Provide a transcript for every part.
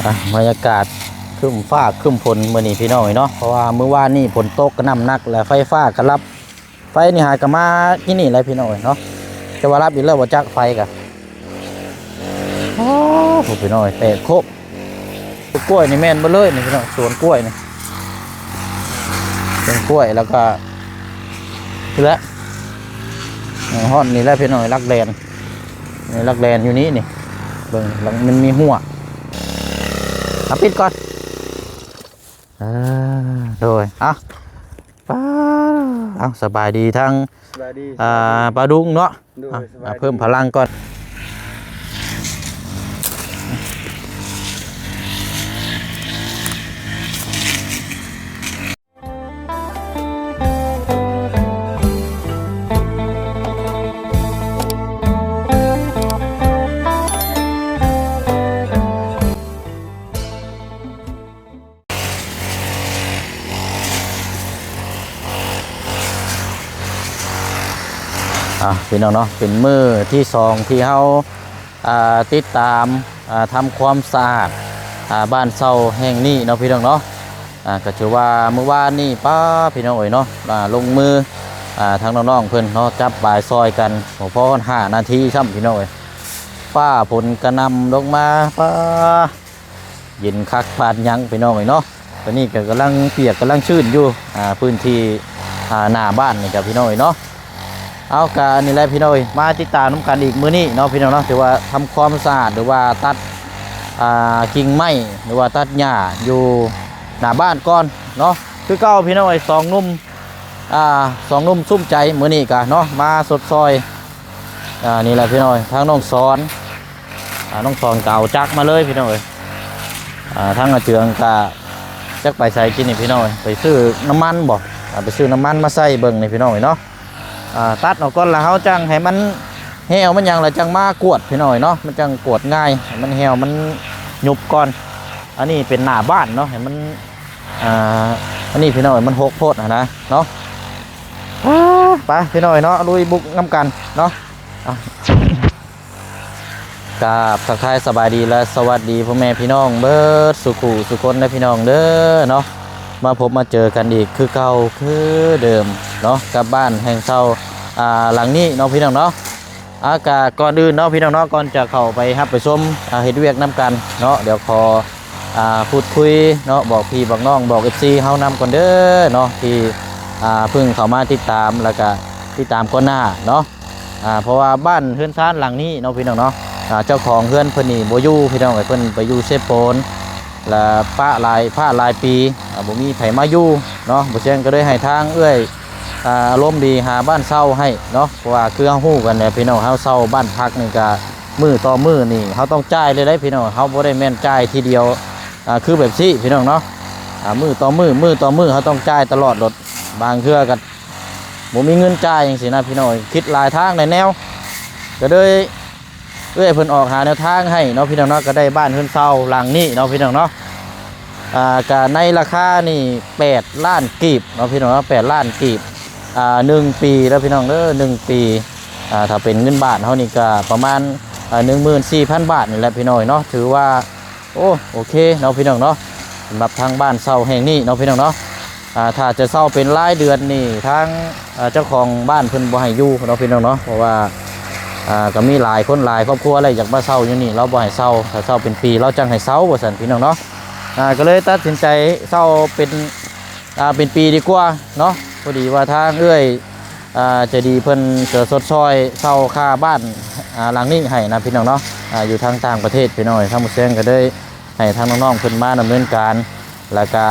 ອ່ະ ບັນຍາກາດຄຶ້ມຟ້າຄຶ້ມຝົນມື້ນີ້ພີ່ນ້ອງເອີຍເນາະ ເພາະວ່າມື້ວານນີ້ຝົນຕົກກະໜ່ຳໜັກ ແລະ ໄຟຟ້າກະດັບ ໄຟນີ້ຫາກະມາກິນນີ້ແຫຼະພີ່ນ້ອງເອີຍເນາະ ແຕ່ວ່າດັບອີກແລ້ວບໍ່ຈັກໄຟກະ ໂອ້ ພີ່ນ້ອງເອີຍ ແຕກໂຄກ ກ້ວຍນີ້ແມ່ນເບິດເລີຍນີ້ພີ່ນ້ອງ ສວນກ້ວຍນີ້ ສວນກ້ວຍ ແລ້ວກະ ພຸ້ນແຫຼະ ຮອດນີ້ແຫຼະພີ່ນ້ອງເອີຍ ຫຼັກແດນ ນີ້ຫຼັກແດນຢູ່ນີ້ນີ້ ເບິ່ງ ມັນມີຮົ້ວ ເອົາປິດກ່ອນ ເອີ ໂດຍ ເອົາ ປ້າ ເອົາ ສະບາຍດີທັງ ສະບາຍດີ ອ່າ ປ້າດຸງເນາະ ໂດຍ ອ່າ ສະບາຍດີ ເພີ່ມພະລັງກ່ອນ. ອ່າ ພີ່ນ້ອງເນາະ ເປັນມື້ທີສອງທີ່ເຮົາ ອ່າ ຕິດຕາມ ອ່າ ທຳຄວາມສະອາດ ອ່າ ບ້ານເຊົ່າແຫ່ງນີ້ເນາະ ພີ່ນ້ອງເນາະ ອ່າ ກໍຖືວ່າມື້ວານນີ້ ປ້າ ພີ່ນ້ອງເອີຍເນາະ ອ່າ ລົງມື ອ່າ ທາງນ້ອງໆເພິ່ນເນາະ ຈັບບາຍຊ່ອຍກັນ ບໍ່ພໍຫ້ານາທີຊ້ຳ ພີ່ນ້ອງເອີຍ ຟ້າຝົນກະໜ່ຳລົງມາ ປ້າ ເຢັນຄັກປານຫຍັງພີ່ນ້ອງເອີຍເນາະ ຕອນນີ້ກໍກຳລັງປຽກກຳລັງຊື້ນຢູ່ ອ່າ ພື້ນທີ່ ອ່າ ໜ້າບ້ານນີ້ກໍພີ່ນ້ອງເອີຍເນາະ ເອົາ ກະນີ້ແຫຼະພີ່ນ້ອງເອີຍ ມາຕິດຕາມນຳກັນອີກມື້ນີ້ເນາະ ພີ່ນ້ອງເນາະ ຖືວ່າທຳຄວາມສະອາດ ຫຼືວ່າຕັດ ອ່າ ກິ່ງໄມ້ ຫຼືວ່າຕັດຫຍ້າຢູ່ໜ້າບ້ານກ່ອນເນາະ ຄືເກົ່າພີ່ນ້ອງເອີຍ ສອງໜຸ່ມ ອ່າ ສອງໜຸ່ມສຸ້ມໃຈ ມື້ນີ້ກະເນາະ ມາຊົດຊ່ອຍ ອ່າ ນີ້ແຫຼະພີ່ນ້ອງເອີຍ ທາງນ້ອງສອນ ອ່າ ນ້ອງສອນກໍເອົາຈັກມາເລີຍພີ່ນ້ອງເອີຍ ອ່າ ທາງອາເຈືອງກໍຈັກໄປໃສກິນນີ້ພີ່ນ້ອງເອີຍ ໄປຊື້ນ້ຳມັນບໍ ອ່າ ໄປຊື້ນ້ຳມັນມາໃສ່ເບິ່ງນີ້ພີ່ນ້ອງເອີຍເນາະ ອ່າ ຕັດອອກກ່ອນລະເຮົາຈັ່ງໃຫ້ມັນແຫ້ວມັນຫຍັງລະຈັ່ງມາກວດພີ່ນ້ອງເອີຍເນາະ ມັນຈັ່ງກວດງ່າຍ ໃຫ້ມັນແຫ້ວມັນຍຸບກ່ອນ ອັນນີ້ເປັນໜ້າບ້ານເນາະ ໃຫ້ມັນ ອ່າ ອັນນີ້ພີ່ນ້ອງເອີຍ ມັນຮົກໂພດຫັ້ນນະເນາະ ໄປພີ່ນ້ອງເອີຍເນາະ ລຸຍບຸກນຳກັນເນາະ ອ່ະ ກາບທັກທາຍສະບາຍດີ ແລະ ສະຫວັດດີພໍ່ແມ່ພີ່ນ້ອງເບິດສູ່ຄູ່ສູ່ຄົນເດີພີ່ນ້ອງເດີເນາະ ມາພົບມາເຈີກັນອີກຄືເກົ່າຄືເດີມເນາະ ກັບບ້ານແຫ່ງເຊົ່າ ອ່າ ຫຼັງນີ້ເນາະ ພີ່ນ້ອງເນາະ ອາ ກະກ່ອນອື່ນເນາະ ພີ່ນ້ອງເນາະ ກ່ອນຈະເຂົ້າໄປຮັບໄປຊົມ ອ່າ ເຮັດວຽກນຳກັນເນາະ ດຽວຂໍ ອ່າ ພູດຄຸຍເນາະ ບອກພີ່ບອກນ້ອງ ບອກເອັຟຊີເຮົານຳກ່ອນເດີເນາະ ທີ່ ອ່າ ເພິ່ງເຂົ້າມາຕິດຕາມ ແລ້ວກະຕິດຕາມກ່ອນໜ້າເນາະ ອ່າ ເພາະວ່າບ້ານເຮືອນຊານຫຼັງນີ້ເນາະ ພີ່ນ້ອງເນາະ ອ່າ ເຈົ້າຂອງເຮືອນເພິ່ນນີ້ບໍ່ຢູ່ ພີ່ນ້ອງເອີຍ ເພິ່ນໄປຢູ່ເຊໂປນ ລະປະຫຼາຍ ພາດຫຼາຍປີ ອ່າ ບໍ່ມີໃຜມາຢູ່ເນາະ ບໍ່ແຊງກໍເລີຍໃຫ້ທາງເອື້ອຍ ອ່າ ອາລົມດີຫາບ້ານເຊົ່າໃຫ້ເນາະ ເພາະວ່າຄືເຮົາຮູ້ກັນແຫຼະ ພີ່ນ້ອງ ເຮົາເຊົ່າບ້ານພັກນີ້ກະ ມື້ຕໍ່ມື້ນີ້ເຮົາຕ້ອງຈ່າຍເລີຍເດ້ພີ່ນ້ອງ ເຮົາບໍ່ໄດ້ແມ່ນຈ່າຍທີດຽວ ອ່າ ຄືແບບຊີ້ພີ່ນ້ອງເນາະ ອ່າ ມື້ຕໍ່ມື້ ມື້ຕໍ່ມື້ເຮົາຕ້ອງຈ່າຍຕະຫຼອດໂລດ ບາງເທື່ອກໍບໍ່ມີເງິນຈ່າຍຈັ່ງຊີ້ນະພີ່ນ້ອງ ຄິດຫຼາຍທາງຫຼາຍແນວ ກໍເລີຍເອື້ອຍເພິ່ນອອກຫາແນວທາງໃຫ້ເນາະ ພີ່ນ້ອງເນາະ ກໍໄດ້ບ້ານເຮືອນເຊົ່າຫຼັງນີ້ເນາະ ພີ່ນ້ອງເນາະ ອ່າ ກໍໃນລາຄານີ້ແປດລ້ານກີບເນາະ ພີ່ນ້ອງເນາະ ແປດລ້ານກີບ ອ່າ ໜຶ່ງປີເດີພີ່ນ້ອງເດີ ໜຶ່ງປີ ອ່າ ຖ້າເປັນເງິນບາດເຮົານີ້ກໍປະມານ ອ່າ ໜຶ່ງໝື່ນສີ່ພັນບາດນີ້ແຫຼະພີ່ນ້ອງເນາະ ຖືວ່າ ໂອ້ ໂອເຄເນາະ ພີ່ນ້ອງເນາະ ສຳລັບທາງບ້ານເຊົ່າແຫ່ງນີ້ເນາະ ພີ່ນ້ອງເນາະ ອ່າ ຖ້າຈະເຊົ່າເປັນລາຍເດືອນນີ້ ທາງ ອ່າ ເຈົ້າຂອງບ້ານເພິ່ນບໍ່ໃຫ້ຢູ່ເນາະ ພີ່ນ້ອງເນາະ ເພາະວ່າ ອ່າ ກໍມີຫຼາຍຄົນຫຼາຍຄອບຄົວແລ້ວ ຢາກມາເຊົ່າຢູ່ນີ້ ລາວບໍ່ໃຫ້ເຊົ່າ ຖ້າເຊົ່າເປັນປີ ລາວຈັ່ງໃຫ້ເຊົ່າ ວ່າຊັ້ນ ພີ່ນ້ອງເນາະ ອ່າ ກໍເລີຍຕັດສິນໃຈເຊົ່າເປັນ ອ່າ ເປັນປີດີກວ່າເນາະ ພໍດີວ່າທາງເອື້ອຍ ອ່າ ໃຈດີເພິ່ນຈະຊົດຊ່ອຍເຊົ່າຄ່າບ້ານ ອ່າ ຫຼັງນີ້ໃຫ້ນະພີ່ນ້ອງເນາະ ອ່າ ຢູ່ທາງຕ່າງປະເທດພີ່ນ້ອງເອີຍ ທາງໝູ່ແຊງກໍເລີຍໃຫ້ທາງນ້ອງໆເພິ່ນມາດຳເນີນການ ແລ້ວກະ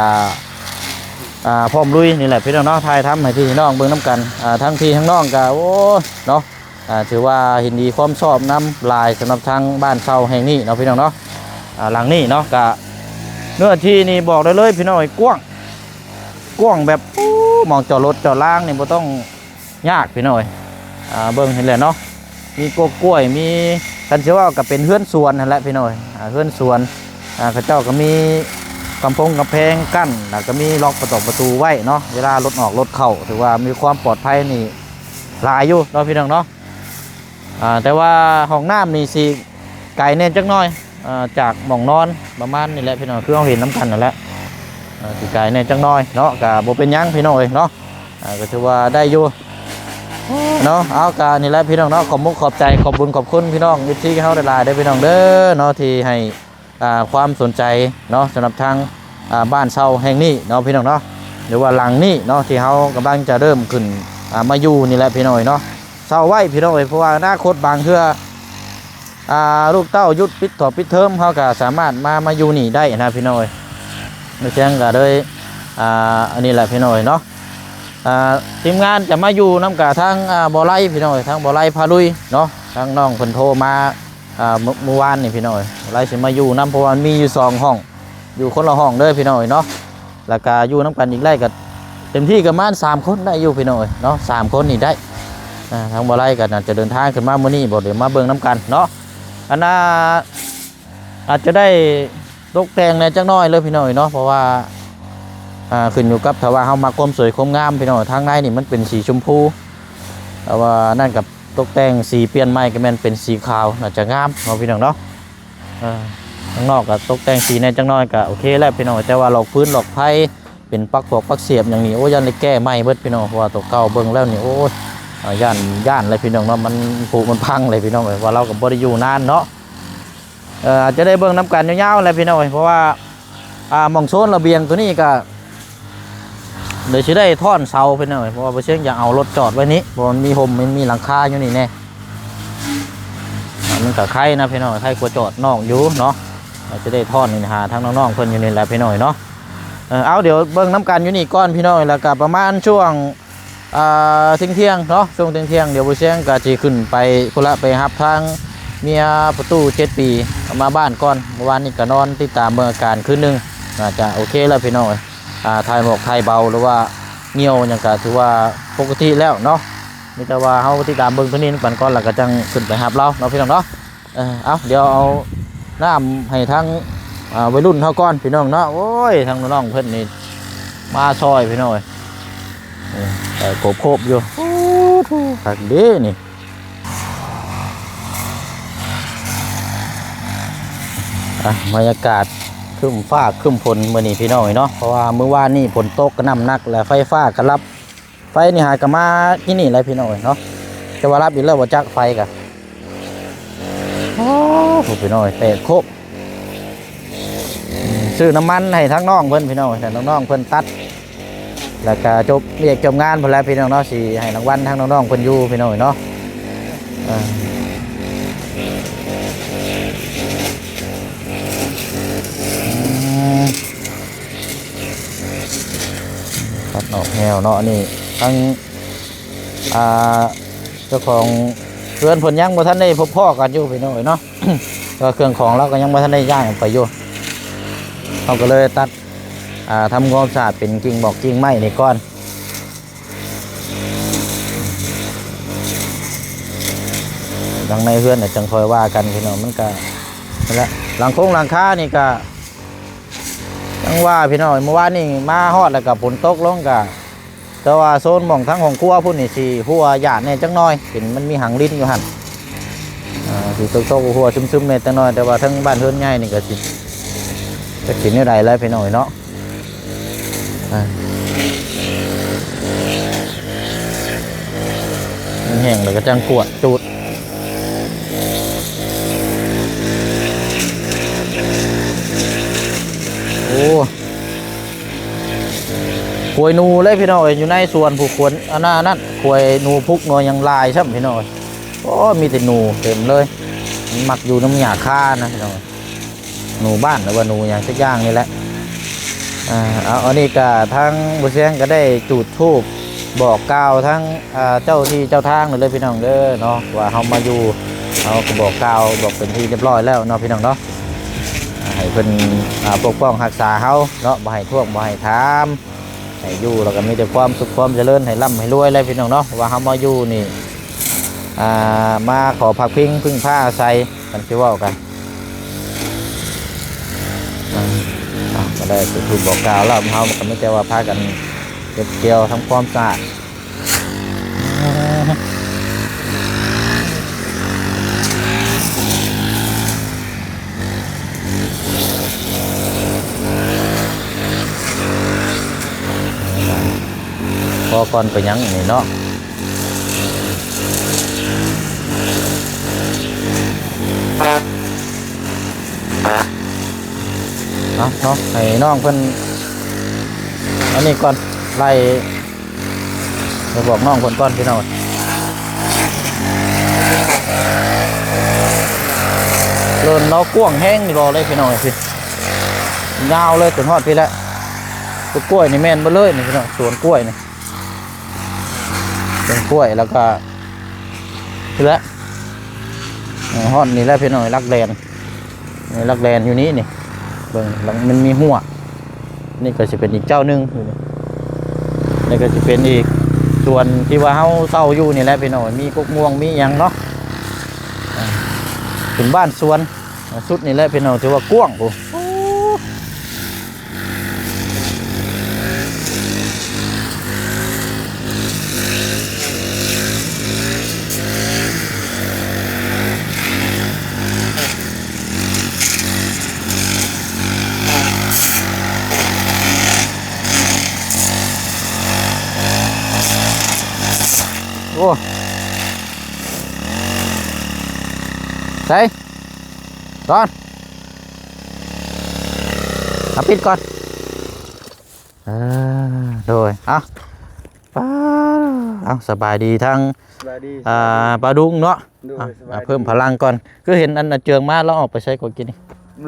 ອ່າ ພ້ອມລຸຍນີ້ແຫຼະພີ່ນ້ອງເນາະ ຖ່າຍທຳໃຫ້ພີ່ໃຫ້ນ້ອງເບິ່ງນຳກັນ ອ່າ ທັງພີ່ທັງນ້ອງກະ ໂອ້ ເນາະ ອ່າ ຖືວ່າເຫັນດີຄວາມຊອບນຳຫຼາຍສຳລັບທາງບ້ານເຊົ່າແຫ່ງນີ້ເນາະ ພີ່ນ້ອງເນາະ ອ່າ ຫຼັງນີ້ເນາະ ກະເນື້ອທີ່ນີ້ບອກໄດ້ເລີຍພີ່ນ້ອງເອີຍ ກວ້າງ ກວ້າງແບບ ໂອ້ ໝ່ອງຈອດລົດຈອດລາງນີ້ບໍ່ຕ້ອງຍາກພີ່ນ້ອງເອີຍ ອ່າ ເບິ່ງເຫັນແຫຼະເນາະ ມີກົກກ້ວຍ ມີ ຄັນຊິເວົ້າກໍເປັນເຮືອນສວນຫັ້ນແຫຼະພີ່ນ້ອງເອີຍ ອ່າ ເຮືອນສວນ ອ່າ ເຂົາເຈົ້າກໍມີກຳໂພງກຳແພງກັ້ນ ແລ້ວກໍມີລັອກປະຕອກປະຕູໄວ້ເນາະ ເວລາລົດອອກລົດເຂົ້າ ຖືວ່າມີຄວາມປອດໄພນີ້ຫຼາຍຢູ່ເນາະ ພີ່ນ້ອງເນາະ ອ່າ ແຕ່ວ່າຫ້ອງນ້ຳນີ້ຊິໄກແດ່ຈັກໜ້ອຍ ອ່າ ຈາກໝ່ອງນອນປະມານນີ້ແຫຼະພີ່ນ້ອງ ຄືເຮົາເຫັນນຳກັນນັ້ນແຫຼະ ອ່າ ຊິໄກແດ່ຈັກໜ້ອຍເນາະ ກະບໍ່ເປັນຫຍັງພີ່ນ້ອງເອີຍເນາະ ອ່າ ກະຖືວ່າໄດ້ຢູ່ເນາະ. ເອົາ ກະນີ້ແຫຼະພີ່ນ້ອງເນາະ ຂອບມຸກຂອບໃຈ ຂອບບຸນຂອບຄຸນພີ່ນ້ອງ ເອັຟຊີ ເຮົາຫຼາຍໆເດີພີ່ນ້ອງເດີເນາະ ທີ່ໃຫ້ ອ່າ ຄວາມສົນໃຈເນາະ ສຳລັບທາງ ອ່າ ບ້ານເຊົ່າແຫ່ງນີ້ເນາະພີ່ນ້ອງເນາະ ຫຼືວ່າຫຼັງນີ້ເນາະ ທີ່ເຮົາກຳລັງຈະເລີ່ມຂຶ້ນ ອ່າ ມາຢູ່ນີ້ແຫຼະພີ່ນ້ອງເອີຍເນາະ. ເຊົ່າໄວ້ພີ່ນ້ອງເອີຍ ເພາະວ່າອະນາຄົດບາງເທື່ອ ອ່າ ລູກເຕົ້າຢຸດປິດຖອບປິດເທີມ ເຮົາກະສາມາດມາ ມາຢູ່ນີ້ໄດ້ນະພີ່ນ້ອງເອີຍ. ແມ່ນຫຍັງກະເລີຍ ອ່າ ອັນນີ້ແຫຼະພີ່ນ້ອງເອີຍເນາະ ອ່າ ທີມງານຈະມາຢູ່ນຳກະທາງ ອ່າ ບໍ່ໄລພີ່ນ້ອງເອີຍ ທາງບໍ່ໄລພາລຸຍເນາະ ທາງນ້ອງເພິ່ນໂທມາ ອ່າ ມື້ ມື້ວານນີ້ພີ່ນ້ອງເອີຍ ບໍ່ໄລຊິມາຢູ່ນຳ ເພາະວ່າມັນມີຢູ່ສອງຫ້ອງ ຢູ່ຄົນລະຫ້ອງເດີພີ່ນ້ອງເອີຍເນາະ. ແລ້ວກະຢູ່ນຳກັນອີກໄດ້ກະເຕັມທີ່ກະປະມານສາມຄົນໄດ້ຢູ່ພີ່ນ້ອງເອີຍເນາະ ສາມຄົນນີ້ໄດ້ ອ່າ ທາງບໍ່ໄລກະໜ້າຈະເດີນທາງຂຶ້ນມາມື້ນີ້ບໍ ດຽວມາເບິ່ງນຳກັນເນາະ. ອັນນ່າ ອາດຈະໄດ້ຕົກແຕ່ງແດ່ຈັກໜ້ອຍເລີຍພີ່ນ້ອງເອີຍເນາະ ເພາະວ່າ ອ່າ ຂຶ້ນຢູ່ກັບ ຖ້າວ່າເຮົາມັກຄວາມສວຍຄວາມງາມພີ່ນ້ອງ ທາງໃນນີ້ມັນເປັນສີຊົມພູ ແຕ່ວ່ານັ້ນກະຕົກແຕ່ງສີປ່ຽນໃໝ່ ກະແມ່ນເປັນສີຂາວ ໜ້າຈະງາມເນາະພີ່ນ້ອງເນາະ. ເອີ ຂ້າງນອກກະຕົກແຕ່ງສີແດ່ຈັກໜ້ອຍກະໂອເຄແລ້ວພີ່ນ້ອງ ແຕ່ວ່າຫຼອກຟືນຫຼອກໄຟ ເປັນປັກປອກປັກສຽບຫຍັງນີ້ ໂອ້ ຢ້ານໄດ້ແກ້ໃໝ່ເບິດພີ່ນ້ອງ ເພາະວ່າໂຕເກົ່າເບິ່ງແລ້ວນີ້ ໂອ້ຍ ຢ້ານ ຢ້ານເລີຍພີ່ນ້ອງເນາະ ມັນຜຸມັນພັງເລີຍພີ່ນ້ອງເອີຍ ວ່າລາວກະບໍ່ໄດ້ຢູ່ນານເນາະ. ເອີ ອາດຈະໄດ້ເບິ່ງນຳກັນຍາວໆແຫຼະພີ່ນ້ອງເອີຍ ເພາະວ່າ ອ່າ ໝ່ອງໂຊນລະບຽງໂຕນີ້ກະ ດຽວຊິໄດ້ທ້ອນເສົາພີ່ນ້ອງເອີຍ ເພາະວ່າບໍ່ເຊີງຢາກເອົາລົດຈອດໄວ້ນີ້ ເພາະມັນມີຮົ່ມ ມັນມີຫຼັງຄາຢູ່ນີ້ແດ່ ມັນກະໄຄນະພີ່ນ້ອງ ໄຄກວ່າຈອດນອກຢູ່ເນາະ. ອາດຈະໄດ້ທ້ອນນີ້ຫາທາງນ້ອງໆເພິ່ນຢູ່ນີ້ແຫຼະພີ່ນ້ອງເນາະ. ເອີ ເອົາ ດຽວເບິ່ງນຳກັນຢູ່ນີ້ກ່ອນພີ່ນ້ອງ ແລ້ວກະປະມານຊ່ວງ ອ່າ ທ່ຽງໆເນາະ ຊ່ວງທ່ຽງໆ ດຽວບໍ່ເຊີງກະຊິຂຶ້ນໄປພຸ້ນລະ ໄປຮັບທາງເມຍປະຕູເຈັດປີມາບ້ານກ່ອນ. ເມື່ອວານນີ້ກະນອນຕິດຕາມເບິ່ງອາການຄືນໜຶ່ງ ໜ້າຈະໂອເຄແລ້ວພີ່ນ້ອງເອີຍ ອ່າ ຖ່າຍໝອກຖ່າຍເບົາ ຫຼືວ່າຍ່ຽວຫຍັງກະຖືວ່າປົກກະຕິແລ້ວເນາະ. ມີແຕ່ວ່າເຮົາຕິດຕາມເບິ່ງໂຕນີ້ນຳກັນກ່ອນ ແລ້ວກະຈັ່ງຂຶ້ນໄປຮັບລາວເນາະພີ່ນ້ອງເນາະ. ເອີ ເອົາ ດຽວເອົານ້ຳໃຫ້ທາງ ອ່າ ໄວລຸ້ນເຮົາກ່ອນພີ່ນ້ອງເນາະ. ໂອ້ຍ ທາງນ້ອງເພິ່ນນີ້ມາຊ່ອຍພີ່ນ້ອງເອີຍ ເອີ ໄປໂຄບໆຢູ່. ໂອ້ໂຫ ຄັກເດ້ນີ້ ອ່ະ ບັນຍາກາດຄຶ້ມຟ້າຄຶ້ມຝົນມື້ນີ້ພີ່ນ້ອງເອີຍເນາະ ເພາະວ່າມື້ວານນີ້ຝົນຕົກກະໜ່ຳໜັກ ແລະ ໄຟຟ້າກະລັບ. ໄຟນີ້ຫາກະມາກິນນີ້ແຫຼະພີ່ນ້ອງເອີຍເນາະ ແຕ່ວ່າລັບອີກແລ້ວບໍ່ຈັກໄຟກະ ໂອ້ໂຫ ພີ່ນ້ອງເອີຍ ແຕກໂຄກ. ຊື້ນ້ຳມັນໃຫ້ທາງນ້ອງເພິ່ນພີ່ນ້ອງເອີຍ ໃຫ້ນ້ອງໆເພິ່ນຕັດ ແລ້ວກະຈົບວຽກຈົບງານພຸ້ນແຫຼະພີ່ນ້ອງເນາະ ຊິໃຫ້ລາງວັນທາງນ້ອງໆເພິ່ນຢູ່ພີ່ນ້ອງເອີຍເນາະ. ເອີ ອືມ ຕັດອອກແຮວເນາະ ອັນນີ້ທັງ ອ່າ ເຈົ້າຂອງເຮືອນເພິ່ນຍັງບໍ່ທັນໄດ້ພົບພໍ້ກັນຢູ່ພີ່ນ້ອງເອີຍເນາະ ແຕ່ວ່າເຄື່ອງຂອງລາວກະຍັງບໍ່ທັນໄດ້ຍ້າຍອອກໄປຢູ່ ເຮົາກະເລີຍຕັດ ອ່າ ທຳຄວາມສະອາດເປັນກິ່ງໝອກກິ່ງໄມ້ນີ້ກ່ອນ. ທາງໃນເຮືອນນະຈັ່ງຄ່ອຍວ່າກັນພີ່ນ້ອງ ມັນກະນັ້ນແຫຼະ ຫຼັງຄົງຫຼັງຄານີ້ກະ ຈັ່ງວ່າພີ່ນ້ອງ ມື້ວານນີ້ມາຮອດແລ້ວກະຝົນຕົກລົງກະ ແຕ່ວ່າໂຊນໝ່ອງທາງຫ້ອງຄົວພຸ້ນນີ້ຊິຮົ່ວຢາດແດ່ຈັກໜ້ອຍ ເປັນ ມັນມີຫາງລິນຢູ່ຫັ້ນ ອ່າ ຊິຕົກໆຮົ່ວຊຶມໆແດ່ຈັກໜ້ອຍ ແຕ່ວ່າທາງບ້ານເຮືອນໃຫຍ່ນີ້ກະຊິ ຈັກຊິແນວໃດແຫຼະພີ່ນ້ອງເອີຍເນາະ. ອ່າ ມັນແຫ້ງແລ້ວກະຈັ່ງກວດຈູດ. ໂອ້ ຂວາຍໜູເລີຍພີ່ນ້ອງເອີຍ ຢູ່ໃນສວນພຸ້ນ ຂວາຍ ອັນນັ້ນ ຂວາຍໜູພຸກໜູຫຍັງຫຼາຍຊ້ຳພີ່ນ້ອງເອີຍ. ໂອ້ ມີແຕ່ໜູເຕັມເລີຍ ມັນມັກຢູ່ນຳຫຍ້າຄານະພີ່ນ້ອງເອີຍ. ໜູບ້ານ ຫຼືວ່າໜູຫຍັງຈັກຢ່າງນີ້ແຫຼະ. ອ່າ ເອົາ ອັນນີ້ກະທາງບໍ່ແຊງກະໄດ້ຈູດທູບບອກກ່າວທາງ ອ່າ ເຈົ້າທີ່ເຈົ້າທາງນັ້ນເລີຍພີ່ນ້ອງເດີເນາະ ວ່າເຮົາມາຢູ່ ເຮົາກະບອກກ່າວ ບອກເປັນທີ່ຮຽບຮ້ອຍແລ້ວເນາະພີ່ນ້ອງເນາະ. ອ່າ ໃຫ້ເພິ່ນ ອ່າ ປົກປ້ອງຮັກສາເຮົາເນາະ ບໍ່ໃຫ້ທວງ ບໍ່ໃຫ້ຖາມ ໃຫ້ຢູ່ແລ້ວກະມີແຕ່ຄວາມສຸກຄວາມຈະເລີນ ໃຫ້ລ່ຳໃຫ້ລວຍແຫຼະພີ່ນ້ອງເນາະ. ເພາະວ່າເຮົາມາຢູ່ນີ້ ອ່າ ມາຂໍພັກພິງ ເພິ່ງພາອາໄສ ຄັນຊິເວົ້າກັນ ອ່າ ກະໄດ້ຈຸດທູບບອກກ່າວແລ້ວ ເຮົາກະມີແຕ່ວ່າພາກັນເກັບກ່ຽວທຳຄວາມສະອາດ. ພໍກ່ອນໄປຫຍັງນີ້ເນາະ. ເອົາເນາະ ໃຫ້ນ້ອງເພິ່ນອັນນີ້ກ່ອນ ໄລ່ ໄປບອກນ້ອງເພິ່ນກ່ອນພີ່ນ້ອງ. ເລີນເນາະ ກວ້າງແຮງນີ້ ບອກເລີຍພີ່ນ້ອງ ຍາວເລີຍ ຈົນຮອດພີ້ແຫຼະ. ຕົ້ນກ້ວຍນີ້ແມ່ນເບິດເລີຍນີ້ພີ່ນ້ອງ ສວນກ້ວຍນີ້ ຕົ້ນກ້ວຍ ແລ້ວກໍພີ້ແຫຼະ ຮອດນີ້ແຫຼະພີ່ນ້ອງ ຫຼັກແດນ ຫຼັກແດນຢູ່ນີ້ນີ້ ເບິ່ງ ມັນມີຮົ້ວ. ນີ້ກໍຊິເປັນອີກເຈົ້າໜຶ່ງ ນີ້ກໍຊິເປັນອີກສວນທີ່ວ່າເຮົາເຊົ່າຢູ່ນີ້ແຫຼະພີ່ນ້ອງ ມີກົກມ່ວງ ມີຫຍັງເນາະ ເປັນບ້ານສວນ ຊຸດນີ້ແຫຼະພີ່ນ້ອງ ຖືວ່າກວ້າງພຸ້ນ. ໂອ້ ໃສ ກ່ອນ ເອົາ ປິດກ່ອນ. ເອີ ໂດຍ ເອົາ ປ້າ ເອົາ ສະບາຍດີທາງ ສະບາຍດີ ອ່າ ສະບາຍດີ ປ້າດຸງເນາະ. ໂດຍ ເອົາ ສະບາຍດີ ເພີ່ມພະລັງກ່ອນ. ຄືເຫັນອັນ ອາເຈີງມາ ລາວອອກໄປໃສກ່ອນກິນນີ້?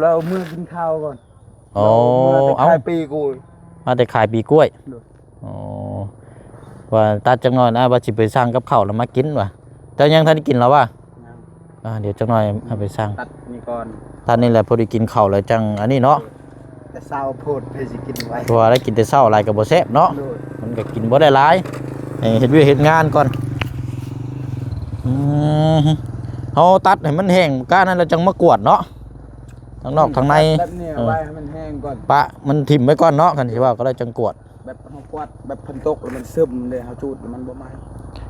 ລາວເມືອກິນເຂົ້າກ່ອນ. ອໍ ລາວເມືອແຕ່ ເອົ້າ ຂາຍປີກລ້ວຍ ມາແຕ່ຂາຍປີກລ້ວຍ. ໂດຍ ອໍ ວ່າຕັດຈັກໜ່ອຍນະ ວ່າຊິໄປສັ່ງກັບເຂົ້າແລ້ວມາກິນວ່າ. ເຈົ້າຍັງທັນໄດ້ກິນລະຫວາ? ຍັງ. ອ່າ ດຽວຈັກໜ່ອຍເອົາໄປສັ່ງ ຕັດນີ້ກ່ອນ ຕັດນີ້ແຫຼະ ພໍດີກິນເຂົ້າແລ້ວຈັ່ງອັນນີ້ເນາະ. ແຕ່ເຊົ້າໂພດ ໃຜຊິກິນໄວ? ເພາະວ່າໄດ້ກິນແຕ່ເຊົ້າຫຼາຍກໍບໍ່ແຊບເນາະ. ໂດຍ ມັນກໍກິນບໍ່ໄດ້ຫຼາຍ ໃຫ້ເຮັດວຽກເຮັດງານກ່ອນ. ອືມ ເຮົາຕັດໃຫ້ມັນແຫ້ງກ້ານັ້ນແລ້ວຈັ່ງມາກວດເນາະ ທາງນອກທາງໃນ. ຕັດແບບນີ້ ເອີ ໄວ້ໃຫ້ມັນແຫ້ງກ່ອນ ປະມັນຖິ້ມໄວ້ກ່ອນເນາະ ຄັນຊິເວົ້າກໍໄດ້ຈັ່ງກວດ. ແບບເຮົາກວດແບບຝົນຕົກແລ້ວມັນຊຶມເດ້ ເຮົາຈູດມັນບໍ່ໄໝ້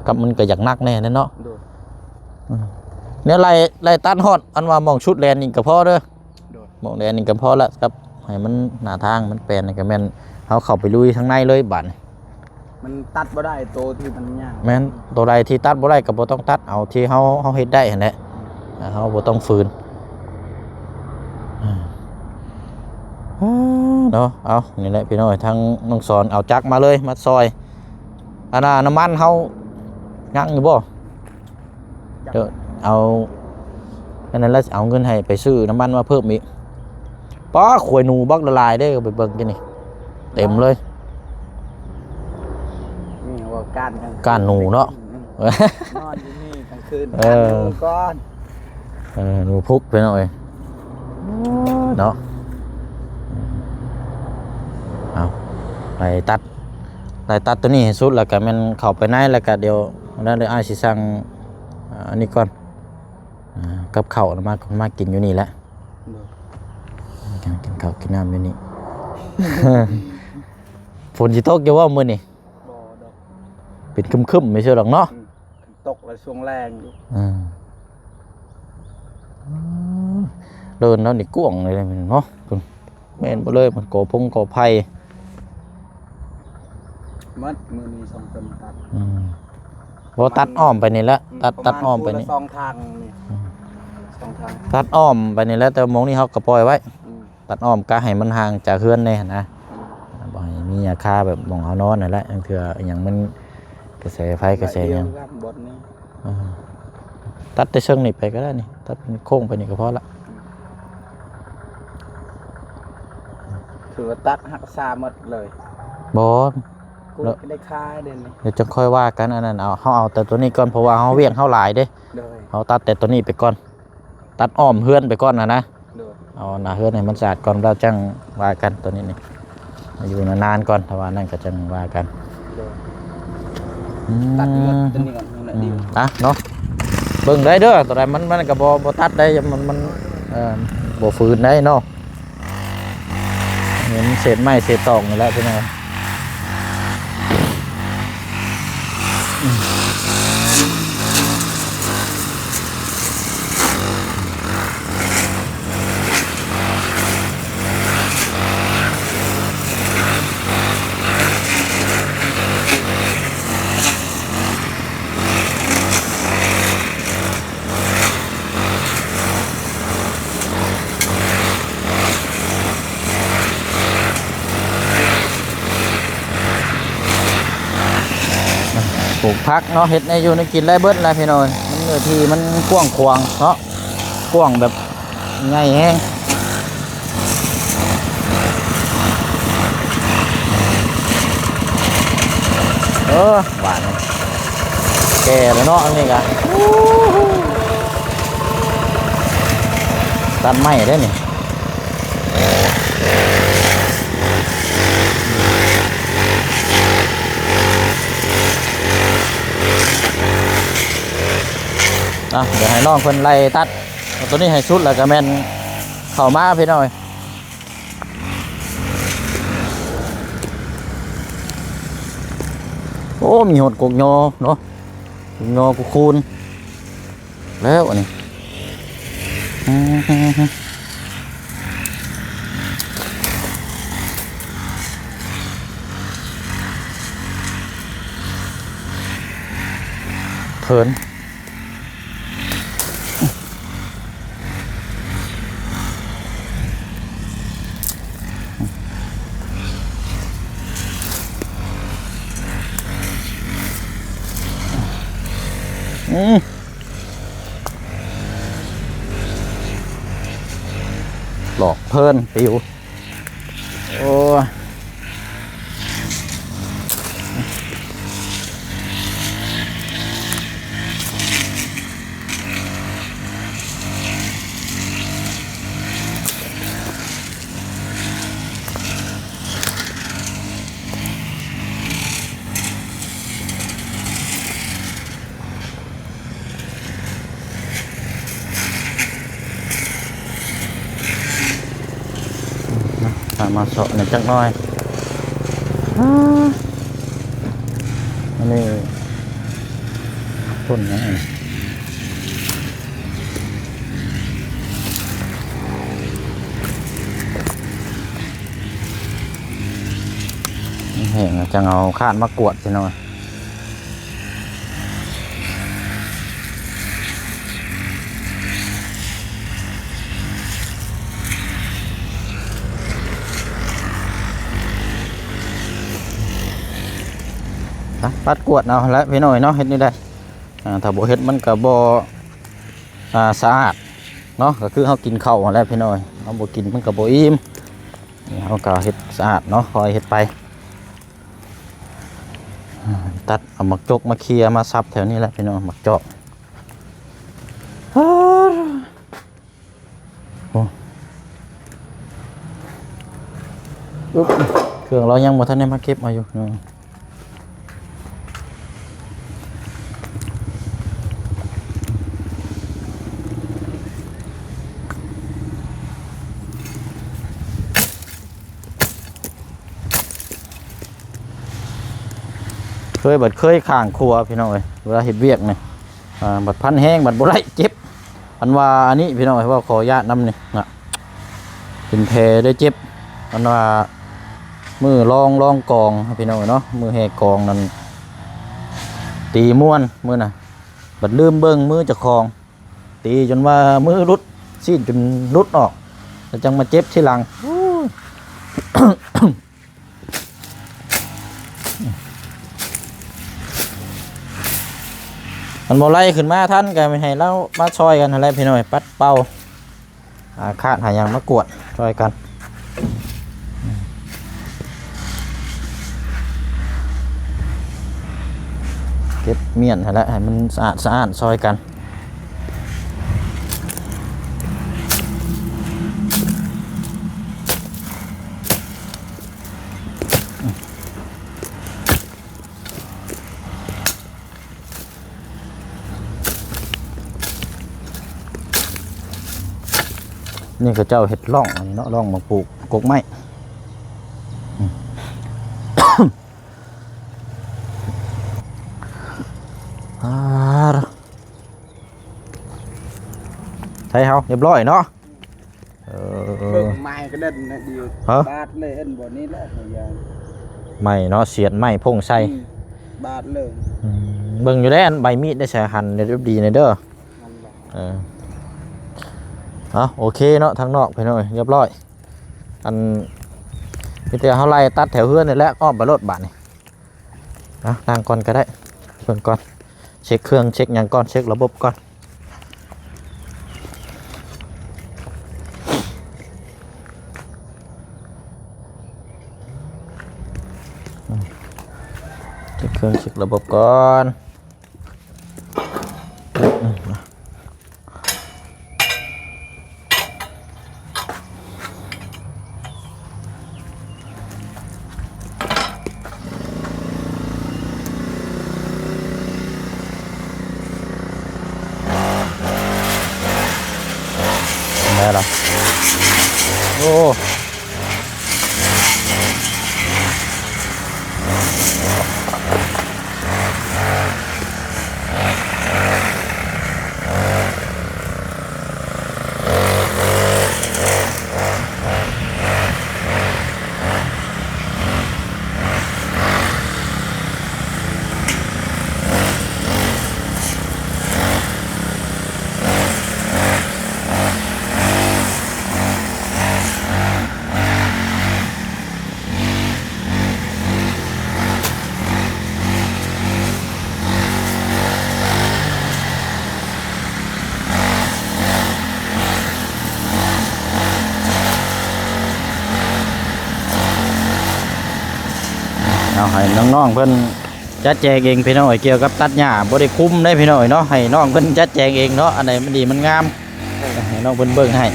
ກັບມັນກໍຢາກໜັກແດ່ເນາະ. ໂດຍ ອືມ ແນວໄລ່ ໄລ່ຕັດຮອດອັນວ່າໝ່ອງຊຸດແລນນີ້ກໍພໍເດີ. ໂດຍ ໝ່ອງແລນນີ້ກໍພໍລະ ກັບໃຫ້ມັນໜ້າທາງມັນແປນນີ້ກໍແມ່ນເຮົາເຂົ້າໄປລຸຍທາງໃນເລີຍບາດນີ້. ມັນຕັດບໍ່ໄດ້ໂຕທີ່ມັນຍາກ. ແມ່ນ ໂຕໃດທີ່ຕັດບໍ່ໄດ້ກໍບໍ່ຕ້ອງຕັດ ເອົາທີ່ເຮົາ ເຮົາເຮັດໄດ້ຫັ້ນແຫຼະ ເຮົາບໍ່ຕ້ອງຝືນ. ເນາະ ເອົາ ນີ້ແຫຼະພີ່ນ້ອງ ທາງນ້ອງສອນເອົາຈັກມາເລີຍ ມາຊ່ອຍ. ອັນນ່າ ນ້ຳມັນເຮົາຍັງຢູ່ບໍ່? ເດີ ເອົາ ອັນນັ້ນລະ ເອົາເງິນໃຫ້ໄປຊື້ນ້ຳມັນມາເພີ່ມອີກ. ປ້າ ຂວາຍໜູບັກຫຼາຍເດ້ ໄປເບິ່ງກິນນີ້ ເຕັມເລີຍ. ນີ້ວ່າກ້ານ ກ້ານໜູເນາະ. ອືມ ນອນຢູ່ນີ້ກາງຄືນ ເອີ ກ້ານໜູກ່ອນ. ເອີ ໜູພຸກໄປໜ້ອຍເນາະ. ເອົາ ໄລ່ຕັດ ໄລ່ຕັດໂຕນີ້ໃຫ້ສຸດ ແລ້ວກະແມ່ນເຂົ້າໄປໃນ ແລ້ວກະດຽວນັ້ນເດີ ອ້າຍຊິສັ່ງ ອ່າ ອັນນີ້ກ່ອນ ອ່າ ກັບເຂົ້າມາ ມາກິນຢູ່ນີ້ແຫຼະ. ໂດຍ ກິນເຂົ້າກິນນ້ຳຢູ່ນີ້. ຝົນຊິຕົກຢູ່ບໍ່ມື້ນີ້? ບໍ່ດອກ ເປັນຄຶ້ມໆ ໄປຊື່ດອກເນາະ. ອືມ ຕົກແລ້ວຊ່ວງແລງຢູ່. ອືມ ເດີ່ນແລ້ວນີ້ກວ້າງເລີຍເນາະ. ແມ່ນບໍ່ເລີຍ ມັນກໍພົງກໍໄຜ່ໝົດ. ມື້ນີ້ສອງຄົນຕັດ. ອືມ ບໍ່ ຕັດອ້ອມໄປນີ້ແຫຼະ. ອືມ ຕັດ ຕັດອ້ອມໄປນີ້ ສອງທາງນີ້. ອືມ ສອງທາງ ຕັດອ້ອມໄປນີ້ແຫຼະ ແຕ່ໝ່ອງນີ້ເຮົາກໍປ່ອຍໄວ້. ອືມ ຕັດອ້ອມກະໃຫ້ມັນຫ່າງຈາກເຮືອນແດ່ຫັ້ນນະ. ອືມ ບໍ່ໃຫ້ມີອາຄາແບບໝ່ອງເຮົານອນຫັ້ນແຫຼະ ລາງເທື່ອອີ່ຫຍັງມັນ ກະແສໄຟ ກະແສຫຍັງ ບໍ່ດຽວກັນບ່ອນນີ້. ອ່າ ຕັດແຕ່ເຊິ່ງນີ້ໄປກໍໄດ້ນີ້ ຕັດເປັນໂຄ້ງໄປນີ້ກໍພໍລະ. ອືມ ຖືວ່າຕັດຮັກສາໝົດເລີຍ. ບໍ່ ກູໄດ້ຄາເດ້ນີ້. ດຽວຈັ່ງຄ່ອຍວ່າກັນ ອັນນັ້ນເອົາ ເຮົາເອົາແຕ່ໂຕນີ້ກ່ອນ ເພາະວ່າເຮົາ ວຽກເຮົາຫຼາຍເດ້. ໂດຍ ເຮົາຕັດແຕ່ໂຕນີ້ໄປກ່ອນ ຕັດອ້ອມເຮືອນໄປກ່ອນຫັ້ນນະ. ໂດຍ ເອົາໜ້າເຮືອນໃຫ້ມັນສະອາດກ່ອນ ແລ້ວຈັ່ງວ່າກັນ. ໂຕນີ້ນີ້ ຢູ່ນານໆກ່ອນ ຖ້າວ່ານັ້ນກໍຈັ່ງວ່າກັນ. ໂດຍ ອືມ ຕັດໝົດຕົວນີ້ກ່ອນ ອືມ ອ່ະເນາະ ເບິ່ງໄດ້ເດີ ຕົວໃດມັນ ມັນກໍບໍ່ ບໍ່ຕັດໄດ້ ມັນ ມັນ ເອີ ບໍ່ຝືນໄດ້ເນາະ. ເຫັນເສດໄມ້ເສດຕອກນີ້ແຫຼະພີ່ນ້ອງ. ປູກຜັກເນາະ ເຮັດແນວຢູ່ແນວກິນໄດ້ເບິດແຫຼະພີ່ນ້ອງເອີຍ. ມັນເນື້ອທີ່ມັນກວ້າງຂວາງເນາະ ກວ້າງແບບໃຫຍ່ແຮງ. ເອີ ຫວານ ແກ່ແລ້ວເນາະ ອັນນີ້ກະ ຕັດໄມ້ໄດ້ນີ້. ອ່ະ ດຽວໃຫ້ນ້ອງເພິ່ນໄລ່ຕັດເອົາໂຕນີ້ໃຫ້ສຸດ ແລ້ວກະແມ່ນເຂົ້າມາພີ່ນ້ອງເອີຍ. ໂອ້ ມີຮອດກົກຍໍເນາະ ກົກຍໍ ກົກຄູນ ແລ້ວອັນນີ້ ອືມ ເພີນ. ອືມ ຫຼອກເພີນປິວ. ໂອ້ຍ ມາ ມາເຊາະໜ້ອຍຈັກໜ້ອຍ. ອາ ອັນນີ້ຕົ້ນຫຍັງອັນນີ້? ແຫ້ງແລ້ວຈັ່ງເອົາຄາດມາກວດຊິເນາະ. ຕັດກວດເອົາແຫຼະພີ່ນ້ອງເນາະ ເຮັດແນວໃດ ອ່າ ຖ້າບໍ່ເຮັດມັນກະບໍ່ ອ່າ ສະອາດເນາະ ກະຄືເຮົາກິນເຂົ້າຫັ້ນແຫຼະພີ່ນ້ອງ ເຮົາບໍ່ກິນມັນກະບໍ່ອີ່ມ. ນີ້ເຮົາກະເຮັດສະອາດເນາະ ຄ່ອຍເຮັດໄປ. ຕັດເອົາໝາກຈົກມາເຄຍມາສັບແຖວນີ້ແຫຼະພີ່ນ້ອງ ໝາກຈອກ. ໂອ້ ອຶບ ເຄື່ອງລາວຍັງບໍ່ທັນໄດ້ມາເກັບເອົາຢູ່. ເຄີຍ ບັດເຄີຍຂ້າງຄົວພີ່ນ້ອງເອີຍ ເວລາເຮັດວຽກນີ້ ອ່າ ບັດພັນແຮງ ບັດບໍ່ໄດ້ ເຈັບ. ອັນວ່າອັນນີ້ພີ່ນ້ອງເອີຍ ເວົ້າຂໍອະນຸຍາດນຳນີ້ນະ ເປັນແຜເລີຍເຈັບ. ອັນວ່າມື້ລອງ ລອງກອງພີ່ນ້ອງເອີຍເນາະ ມື້ແຫ່ກອງນັ້ນ ຕີມ່ວນມື້ນະ ບັດລືມເບິ່ງມືເຈົ້າຂອງ ຕີຈົນວ່າມືຫຼຸດ ຊີ້ນຈົນຫຼຸດອອກ ແລ້ວຈັ່ງມາເຈັບທີຫຼັງ. ໂອ້ຍ ຄັນບໍ່ໄລ່ຂຶ້ນມາທັນ ກະໃຫ້ລາວມາຊ່ອຍກັນຫັ້ນແຫຼະພີ່ນ້ອງ ປັດເປົ່າ ຫາຄາດຫາຫຍັງມາກວດຊ່ອຍກັນ ເກັບມ້ຽນຫັ້ນແຫຼະ ໃຫ້ມັນສະອາດສະອ້ານຊ່ອຍກັນ. ນີ້ເຂົາເຈົ້າເຮັດຮ່ອງອັນນີ້ເນາະ ຮ່ອງໝາກປູກກົກໄມ້. ອາ ໃຊ້ເຮົາຮຽບຮ້ອຍເນາະ. ເອີ ເບິ່ງໄມ້ກະເດັນນະ ດຽວ ຮະ? ບາດເລີຍ ເຫັນບໍ່ນີ້ແຫຼະ ໄມ້ເນາະ ສຽດໄມ້ພົງໃສ່ ອືມ ບາດເລີຍ. ອືມ ເບິ່ງຢູ່ແລ້ວ ອັນໃບມີດໄດ້ໃສ່ ຫັນດີໆແດ່ເດີ. ເອີ ເອົາ ໂອເຄເນາະ ທາງນອກພີ່ນ້ອງ ຮຽບຮ້ອຍ. ອັນ ມີແຕ່ເຮົາໄລ່ຕັດແຖວເຮືອນນີ້ແຫຼະ ອ້ອມໄປໂລດບາດນີ້. ເອົາ ນັ່ງກ່ອນກະໄດ້. ເບິ່ງກ່ອນ ເຊັກເຄື່ອງ ເຊັກຫຍັງກ່ອນ ເຊັກລະບົບກ່ອນ ເຊັກເຄື່ອງ ເຊັກລະບົບກ່ອນ. ໄດ້ລະ ໂອ້. ເອົາໃຫ້ນ້ອງໆເພິ່ນຈັດແຈງເອງພີ່ນ້ອງເອີຍ ກ່ຽວກັບຕັດຫຍ້າ ບໍ່ໄດ້ຄຸມເດ້ພີ່ນ້ອງເອີຍເນາະ ໃຫ້ນ້ອງເພິ່ນຈັດແຈງເອງເນາະ ອັນໃດມັນດີມັນງາມ ໃຫ້ນ້ອງເພິ່ນເບິ່ງໃຫ້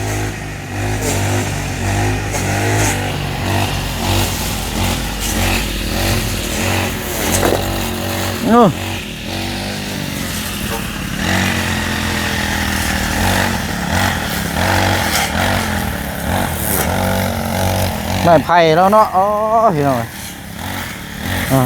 ໂອ້. ໄມ້ໄຜ່ແລ້ວເນາະ ໂອ້ ພີ່ນ້ອງເອີຍ ອ່າ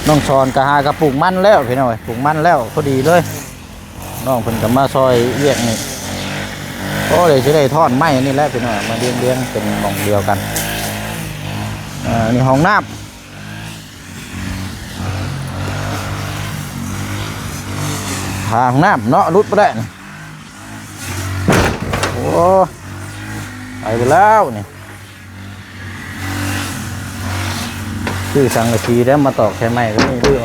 ນ້ອງສອນກໍຫາກໍປູກມັນແລ້ວ ພີ່ນ້ອງເອີຍ ປູກມັນແລ້ວ ພໍດີເລີຍ ນ້ອງເພິ່ນກໍມາຊ່ອຍວຽກນີ້ ໂອ້ ເລີຍຊິໄດ້ທ່ອນໄມ້ນີ້ແຫຼະພີ່ນ້ອງ ມາລຽງໆເປັນໝ່ອງດຽວກັນ ອ່າ ນີ້ຫ້ອງນ້ຳ ຫ້ອງນ້ຳເນາະ ຫຼຸດບໍ່ໄດ້ ໂອ້ ໄປແລ້ວນີ້. ຊື້ສັງກະສີແລ້ວມາຕອກໃສ່ໄມ້ກໍມີເລື່ອງ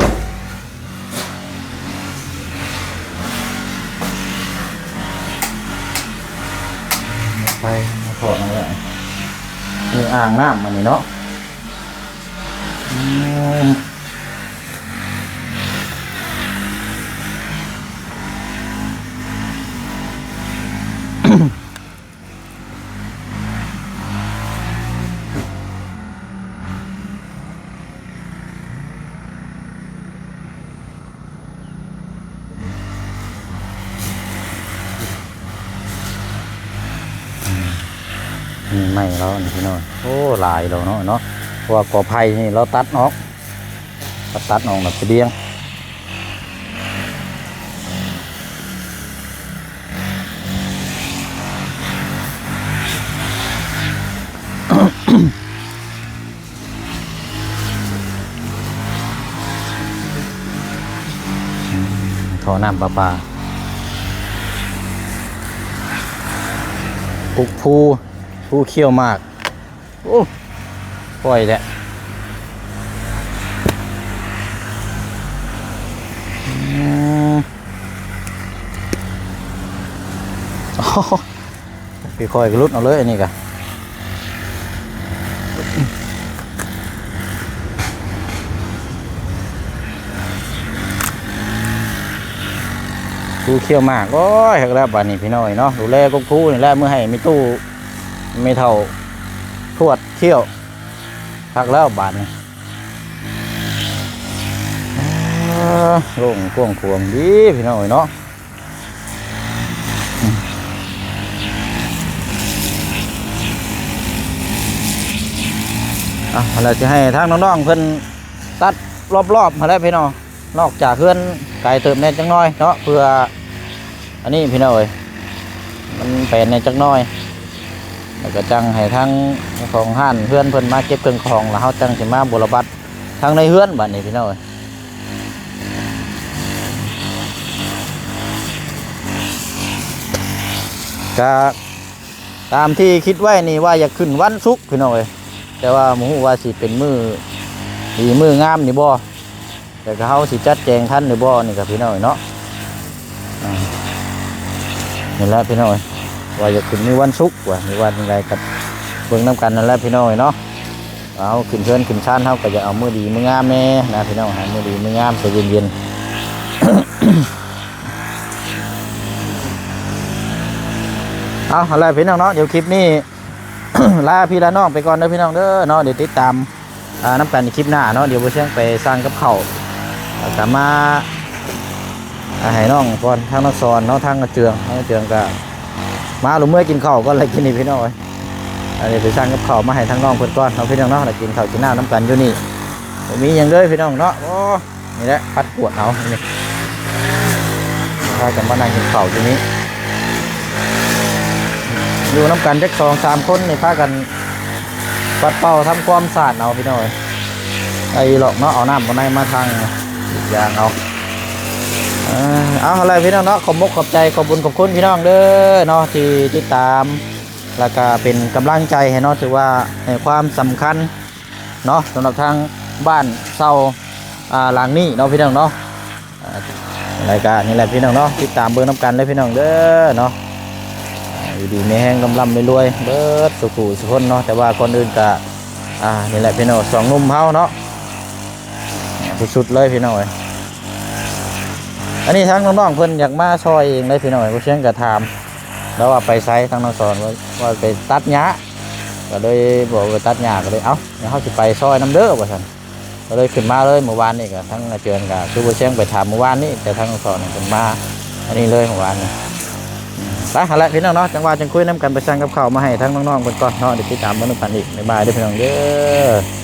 ໄປມາຖອດເອົາແລ້ວ ມີອ່າງນ້ຳອັນນີ້ເນາະ ອືມ. ນີ້ໄມ້ລາວນີ້ພີ່ນ້ອງ ໂອ້ ຫຼາຍແລ້ວເນາະ ເນາະ ເພາະວ່າກໍໄຜ່ນີ້ລາວຕັດອອກ ຕັດອອກແລ້ວສະບຽງ ອືມ ທໍ່ນ້ຳປະປາ ປຸກພູ ພູຂ້ຽວໝາກ ໂອ້ ປ່ອຍແຫຼະ ອືມ ໂອ້. ຄ່ອຍໆກໍຫຼຸດເອົາເລີຍ ອັນນີ້ກະ ພູຂ້ຽວໝາກ ໂອ້ຍ ຄັກແລ້ວບາດນີ້ພີ່ນ້ອງເອີຍເນາະ ດູແລກົກພູນີ້ແຫຼະ ມື້ໃຫ້ແມ່ຕູ້ ແມ່ເຖົ້າ ທວດຂ້ຽວ ຄັກແລ້ວບາດນີ້ ອາ ໂລ່ງກວ້າງຂວາງດີພີ່ນ້ອງເອີຍເນາະ. ອ່ະ ແລ້ວຊິໃຫ້ທາງນ້ອງໆເພິ່ນຕັດລອບໆຫັ້ນແຫຼະພີ່ນ້ອງ ນອກຈາກເຮືອນໄກເຕີບແດ່ຈັກໜ້ອຍເນາະ ເພື່ອອັນນີ້ພີ່ນ້ອງເອີຍ ມັນແປນແດ່ຈັກໜ້ອຍ ແລ້ວກໍຈັ່ງໃຫ້ທາງເຈົ້າຂອງຮ້ານເຮືອນເພິ່ນມາເກັບເຄື່ອງຂອງ ແລ້ວເຮົາຈັ່ງຊິມາບົວລະບັດທາງໃນເຮືອນບາດນີ້ພີ່ນ້ອງເອີຍ. ກະຕາມທີ່ຄິດໄວ້ນີ້ວ່າຢາກຂຶ້ນວັນສຸກພີ່ນ້ອງເອີຍ, ແຕ່ວ່າບໍ່ຮູ້ວ່າຊິເປັນມື້ດີມື້ງາມນີ້ບໍ່, ແຕ່ກໍເຮົາຊິຈັດແຈງທັນຫຼືບໍ່ນີ້ກໍພີ່ນ້ອງເອີຍເນາະ. ອ່າ ນີ້ແຫຼະພີ່ນ້ອງເອີຍ ວ່າຢາກຂຶ້ນມື້ວັນສຸກວ່າ ຫຼືວ່າຈັ່ງໃດກໍເບິ່ງນຳກັນນັ້ນແຫຼະພີ່ນ້ອງເອີຍເນາະ. ເຮົາຂຶ້ນເຮືອນຂຶ້ນຊານ ເຮົາກໍຢາກເອົາມື້ດີມື້ງາມແດ່ນະພີ່ນ້ອງ, ຫາມື້ດີມື້ງາມໃຈເຢັນໆ. ເອົາ ຫັ້ນແຫຼະພີ່ນ້ອງເນາະ, ດຽວຄລິບນີ້ ລາພີ່ລານ້ອງໄປກ່ອນເດີພີ່ນ້ອງເດີເນາະ. ດຽວຕິດຕາມ ອ່າ ນຳກັນໃນຄລິບໜ້າເນາະ. ດຽວບໍ່ຊຽງໄປສັ່ງກັບເຂົ້າ ແລ້ວກໍມາ ອ່າ ໃຫ້ນ້ອງກ່ອນ ທາງນ້ອງສອນເນາະ, ທາງອາເຈືອງ ທາງອາເຈືອງກໍມາລົງເມືອກິນເຂົ້າກ່ອນແຫຼະ ກິນນີ້ພີ່ນ້ອງເອີຍ. ອັນນີ້ໄປສັ່ງກັບເຂົ້າມາໃຫ້ທາງນ້ອງເພິ່ນກ່ອນເນາະພີ່ນ້ອງເນາະ, ແລ້ວກິນເຂົ້າກິນນ້ຳນຳກັນຢູ່ນີ້. ບໍ່ມີຫຍັງເລີຍພີ່ນ້ອງເນາະ. ໂອ້ ນີ້ແຫຼະ ພັດກວດເອົານີ້ ພາກັນມານັ່ງກິນເຂົ້າຢູ່ນີ້ ຢູ່ນຳກັນຈັກສອງສາມຄົນນີ້ ພາກັນປັດເປົ່າທຳຄວາມສະອາດເອົາພີ່ນ້ອງເອີຍ. ໄດ້ຢູ່ດອກເນາະ, ເອົານ້ຳເອົາໃນມາທາງຢາງເອົາ. ເອີ ເອົາ ຫັ້ນແຫຼະພີ່ນ້ອງເນາະ, ຂອບມົກຂອບໃຈ ຂອບບຸນຂອບຄຸນພີ່ນ້ອງເດີເນາະ ທີ່ຕິດຕາມ ແລ້ວກະເປັນກຳລັງໃຈໃຫ້ເນາະ, ຖືວ່າໃຫ້ຄວາມສຳຄັນເນາະ ສຳລັບທາງບ້ານເຊົ່າ ອ່າ ຫຼັງນີ້ເນາະພີ່ນ້ອງເນາະ. ອ່າ ແລ້ວກະນີ້ແຫຼະພີ່ນ້ອງເນາະ, ຕິດຕາມເບິ່ງນຳກັນເລີຍພີ່ນ້ອງເດີເນາະ. ອ່າ ຢູ່ດີມີແຮງ ລ່ຳໆລວຍໆ ເບິດສູ່ຜູ້ສູ່ຄົນເນາະ. ແຕ່ວ່າກ່ອນອື່ນກະ ອ່າ ນີ້ແຫຼະພີ່ນ້ອງ ສອງໜຸ່ມເຮົາເນາະ ສຸດໆເລີຍພີ່ນ້ອງເອີຍ. ອັນນີ້ທາງນ້ອງໆເພິ່ນຢາກມາຊ່ອຍເອງເລີຍພີ່ນ້ອງເອີຍ. ບໍ່ຊຽງກະຖາມລາວວ່າໄປໃສ ທາງນ້ອງສອນວ່າ ວ່າໄປຕັດຫຍ້າ ກໍເລີຍບອກວ່າໄປຕັດຫຍ້າ ກໍເລີຍ ເອົ້າ ດຽວເຮົາຊິໄປຊ່ອຍນຳເດີ ວ່າຊັ້ນ. ກໍເລີຍຂຶ້ນມາເລີຍ ມື້ວານນີ້ກໍທາງອາເຈືອງກໍຄືບໍ່ຊຽງໄປຖາມມື້ວານນີ້, ແຕ່ທາງສອນເພິ່ນມາອັນນີ້ເລີຍມື້ວານນີ້. ອືມ ໄປຫັ້ນແຫຼະພີ່ນ້ອງເນາະ, ຈັ່ງວ່າຈັ່ງຄຸຍນຳກັນ, ໄປສັ່ງກັບເຂົ້າມາໃຫ້ທາງນ້ອງໆເພິ່ນກ່ອນເນາະ, ດຽວຕິດຕາມເບິ່ງນຳກັນອີກ. ບາຍບາຍເດີພີ່ນ້ອງເດີ.